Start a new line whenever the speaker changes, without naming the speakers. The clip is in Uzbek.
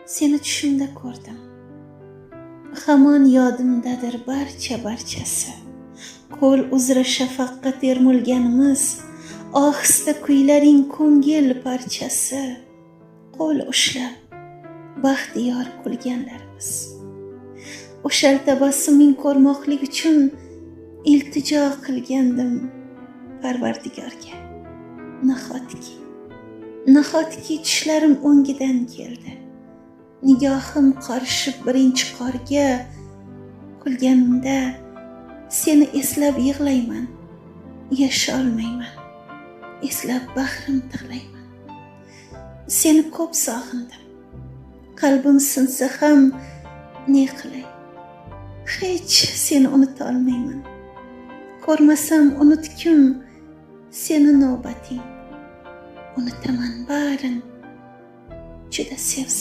Seni tushimda ko'rdim. Hamon yodimdadir barcha barchasi. Ko'l uzra shafaqqa termulganimiz, ohista kuylaring ko'ngil parchasi, qo'l ushlab baxtiyor kulganlarimiz. O'shal tabassuming ko'rmoqlik uchun iltijo qilgandim Parvardigorga. Nahotki, nahotki tushlarim o'ngidan keldi. Nigohim qorishib birinchi qorga, kulganimda seni eslab yig'layman, yasholmayman, eslab bag'rim tig'layman. Seni ko'p sog'indim. Qalbim sinsa ham ne qilay? Hech seni unutolmayman. Ko'rmasam unutkim seni navbating. Unutaman barin, juda sevsam.